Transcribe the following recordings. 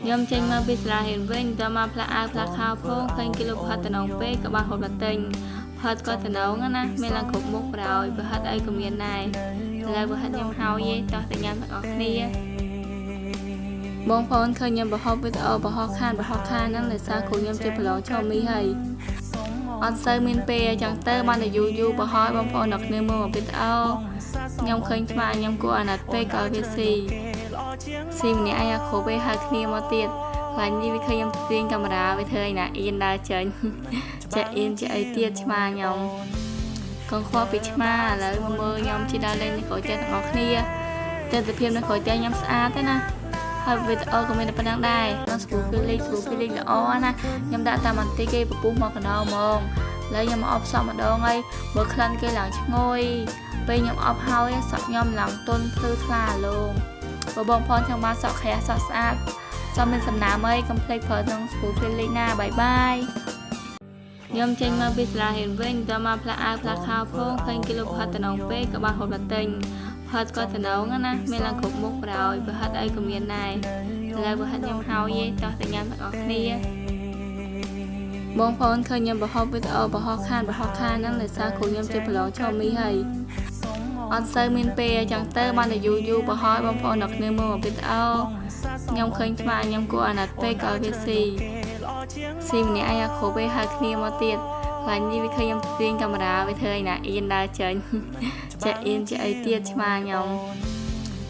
ខ្ញុំចេញមកពីសាលារៀនវិញតមកផ្លាក់អាវផ្លាក់ខោផងឃើញគេលក់ផាត់តំណងពេកក៏បានហូបឡាទិញផាត់ក៏តំណងណាមានឡើងគ្រប់មុខប្រោយប្រហិតអីក៏មានដែរឥឡូវប្រហិតខ្ញុំហើយទេតោះតែញ៉ាំទាំងអស់គ្នាបងប្អូនឃើញខ្ញុំបង្ហោះវីដេអូបង្ហោះខានបង្ហោះខានហ្នឹងដោយសារគ្រូខ្ញុំជាប្រឡងឆមីហើយអត់សូវមានពេលអញ្ចឹងទៅបានតែយូរយូរបង្ហោះឲ្យបងប្អូនអ្នកគ្នាមើលមកវីដេអូខ្ញុំឃើញឆ្មាខ្ញុំគួរអាណិតពេកក៏ឲ្យវាស៊ីស៊ីម្នាក់ឯងអាគ្រប់ឯងហៅគ្នាមកទៀតខ្លាញ់នេះវាឃើញខ្ញុំទាញកាមេរ៉ាវាធ្វើឯណាអៀនដើរចេញចេះអៀនចេះអីទៀតឆ្មាខ្ញុំកងខ្វល់ពីឆ្មាឥឡូវមកមើលខ្ញុំជិះដើរលេងនៅក្រោយផ្ទះទាំងអស់គ្នាទិដ្ឋភាពនៅក្រោយផ្ទះខ្ញុំស្អាតទេណាហើយវីដេអូក៏មានតែប៉ុណ្្នឹងដែរខ្ញុំស្គូហ្វីលីស្គូហ្វីលីល្អណាខ្ញុំដាក់តាមបន្តិចគេពពុះមកកណ្ដោហ្មងឥឡូវខ្ញុំអបសក់ម្ដងហើយមើលក្លិនគេឡើងឈ្ងុយពេលខ្ញុំអបហើយសក់ខ្ញុំឡើងទន់ភ្លឺថ្លាលោងបើបងប្អូនចង់បានសក់ក្រាស់សក់ស្អាតចង់មានសំណើមអីកុំភ្លេចប្រើក្នុងស្គូហ្វីលីណាបាយបាយខ្ញុំចេញមកពីសាលារៀនវិញតមកផ្លាក់អាវផ្លាក់ខោផងឃើញគេលក់ផាត់តំណងពេកក៏បានហូបឡាទិញផាត់ក៏តំណងណាមានឡើងគ្រប់មុខប្រោយប្រហិតអីក៏មានដែរឥឡូវប្រហិតខ្ញុំហើយទេតោះតែញ៉ាំទាំងអស់គ្នាបងប្អូនឃើញខ្ញុំបង្ហោះវីដេអូបង្ហោះខានបង្ហោះខានហ្នឹងដោយសារគ្រូខ្ញុំជាប្រឡងឆមីហើយអត់សូវមានពេលអញ្ចឹងទៅបានតែយូរយូរបង្ហោះឲ្យបងប្អូនអ្នកគ្នាមើលមកវីដេអូខ្ញុំឃើញឆ្មាខ្ញុំគួរអាណិតពេកក៏ឲ្យវាស៊ីស៊ីម្នាក់ឯងអាគ្រប់ឯងហៅគ្នាមកទៀតខ្លាញ់នេះវាឃើញខ្ញុំទាញកាមេរ៉ាវាធ្វើឯណាអៀនដើរចេញចេះអៀនចេះអីទៀតឆ្មាខ្ញុំ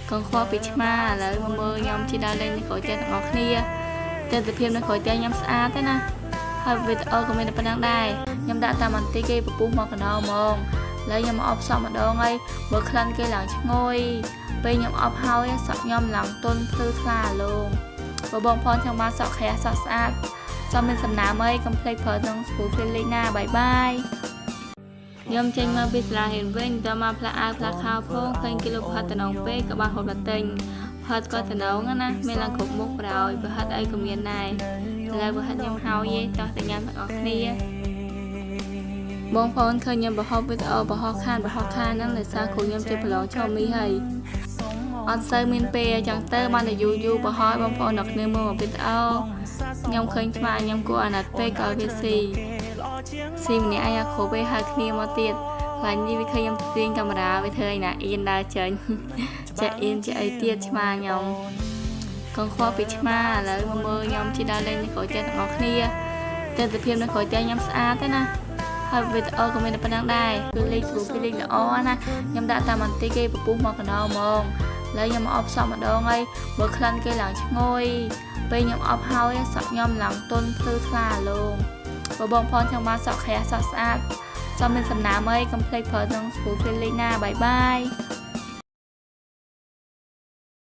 កងខ្វល់ពីឆ្មាឥឡូវមកមើលខ្ញុំជិះដើរលេងនៅក្រោយផ្ទះទាំងអស់គ្នាទិដ្ឋភាពនៅក្រោយផ្ទះខ្ញុំស្អាតទេណាហើយវីដេអូក៏មានតែប៉ុណ្្នឹងដែរខ្ញុំដាក់តាមបន្តិចគេពពុះមកកណ្ដោហ្មងឥឡូវខ្ញុំអបសក់ម្ដងហើយមើលក្លិនគេឡើងឈ្ងុយពេលខ្ញុំអបហើយសក់ខ្ញុំឡើងទន់ភ្លឺថ្លាលោងបើបងប្អូនចង់បានសក់ក្រាស់សក់ស្អាតចង់មានសំណើមអីកុំភ្លេចប្រើក្នុងស្គូហ្វីលីណាបាយបាយខ្ញុំចេញមកពីសាលារៀនវិញតមកផ្លាក់អាវផ្លាក់ខោផងឃើញគេលក់ផាត់តំណងពេកក៏បានហូបឡាទិញផាត់ក៏តំណងណាមានឡើងគ្រប់មុខប្រោយប្រហិតអីក៏មានដែរឥឡូវប្រហិតខ្ញុំហើយទេតោះតែញ៉ាំទាំងអស់គ្នាបងប្អូនឃើញខ្ញុំបង្ហោះវីដេអូបង្ហោះខានបង្ហោះខានហ្នឹងដោយសារគ្រូខ្ញុំជាប្រឡងឆមីហើយអត់សូវមានពេលអញ្ចឹងទៅបានតែយូរយូរបង្ហោះឲ្យបងប្អូនអ្នកគ្នាមើលមកវីដេអូខ្ញុំឃើញឆ្មាខ្ញុំគួរអាណិតពេកក៏ឲ្យវាស៊ីស៊ីម្នាក់ឯងអាគ្រប់ឯងហៅគ្នាមកទៀតខ្លាញ់នេះវាឃើញខ្ញុំទាញកាមេរ៉ាវាធ្វើឯណាអៀនដើរចេញចេះអៀនចេះអីទៀតឆ្មាខ្ញុំកងខ្វល់ពីឆ្មាឥឡូវមកមើលខ្ញុំជិះដើរលេងនៅក្រោយផ្ទះទាំងអស់គ្នាទិដ្ឋភាពនៅក្រោយផ្ទះខ្ញុំស្អាតទេណាហើយវីដេអូក៏មានតែប៉ុណ្្នឹងដែរគឺលេខស្គូហ្វីលីល្អណាខ្ញុំដាក់តាមបន្តិចគេពពុះមកកណ្ដោហ្មងឥឡូវខ្ញុំអបសក់ម្ដងហើយមើលក្លិនគេឡើងឈ្ងុយពេលខ្ញុំអបហើយសក់ខ្ញុំឡើងទន់ភ្លឺថ្លាលោងបើបងប្អូនចង់បានសក់ក្រាស់សក់ស្អាតចង់មានសំណើមអីកុំភ្លេចប្រើក្នុងស្គូហ្វីលីណាបាយបាយ។